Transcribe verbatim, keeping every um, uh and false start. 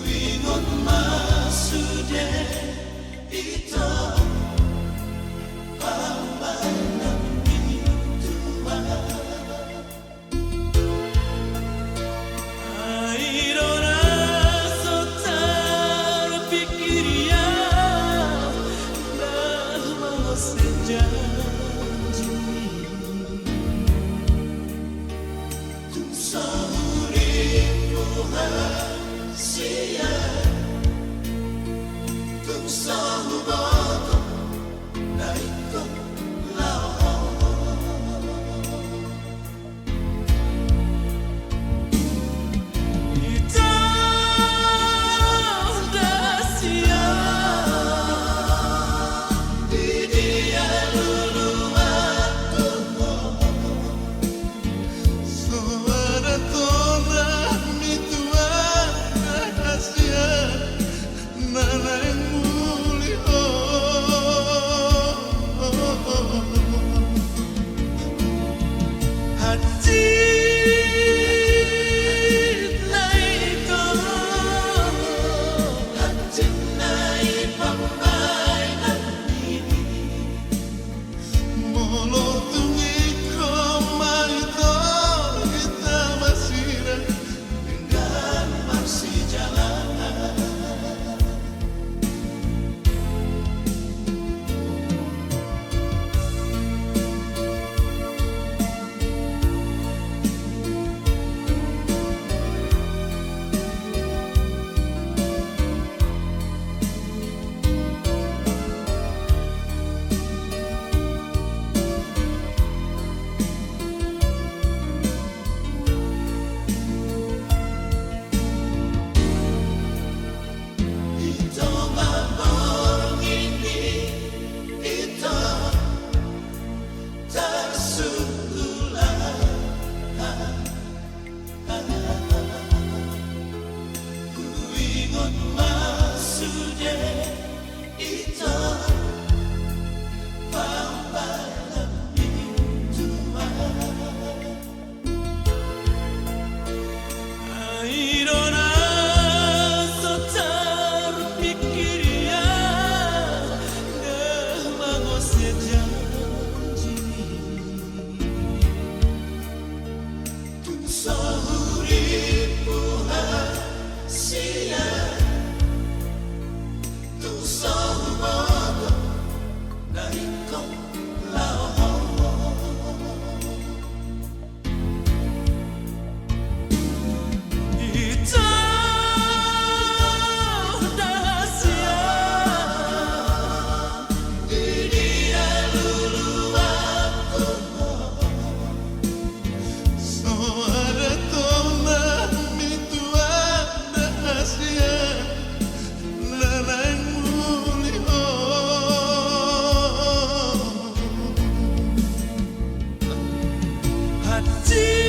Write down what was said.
Huingot ma sude ito pambahenanmi, Tuhan. Ai do na so tarpingkiri ahu na mangose janjimi. Tung so hurippu hasian, tung so huboto na ingkon laho. Ito da sian di dia luluanku. So ada tonami, Tuhan, na hasian na naeng muli ho. Hansit na ito, hansit na i pambahenanmi. Molo tung ingkon ma ito hita masirang denggan marsijalangan. Ito ma borngin ni ito tarsungkul. Huingot ma sude ito pambahenanmi, Tuhan. Ai do na so tarpingkiri ahu na mangose janjimi. Tung so hurippu hasian, tung so huboto na ingkon laho. Ito da sian di dia luluanku. So ada tonami, Tuhan, na hasian na naeng muli ho. Hansit